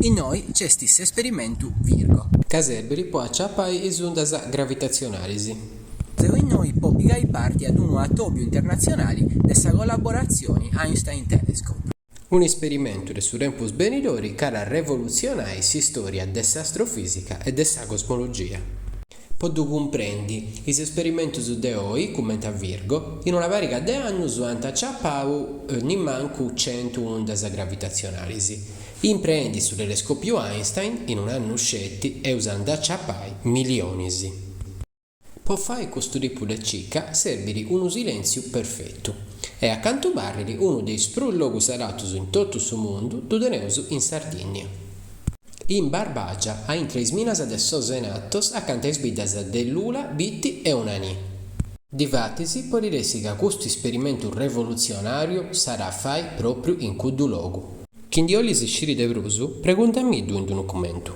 Innoi nc'est s'esperimentu Virgo. Ca serbit po aciapai is undas gravitatzionalis. Seu innoi po pigai parti ad unu atòbiu internatzionali de sa collaboratzioni Einstein Telescope. Un'esperimentu de su tempus benidori ca at a revolutzionai s'istòria de s'astrofìsica e de sa cosmologia. Po ddu cumprendi, is esperimentus de oi, cumenti a Virgo, in una pariga de annus ant aciapau nimancu centu undas gravitatzionalis. Impreendi su telescòpiu Einstein, in un'annu sceti eus a nd'aciapai milionis. Po fai custu tipu de cica serbit unu silèntziu perfetu. E a cantu parrit unu de is prus logus adatus in totu su mundu ddu teneus in Sardìnnia. In Barbàgia, a intre is minas de Sos Enattos acanta is biddas de Lula, Bitti e Onanì. Difatis podit essi ca custu isperimentu revolutzionàriu s'at a fai pròpriu in cuddu logu. Chi ndi 'olis sciri de prus, preguntamiddu in unu cumentu.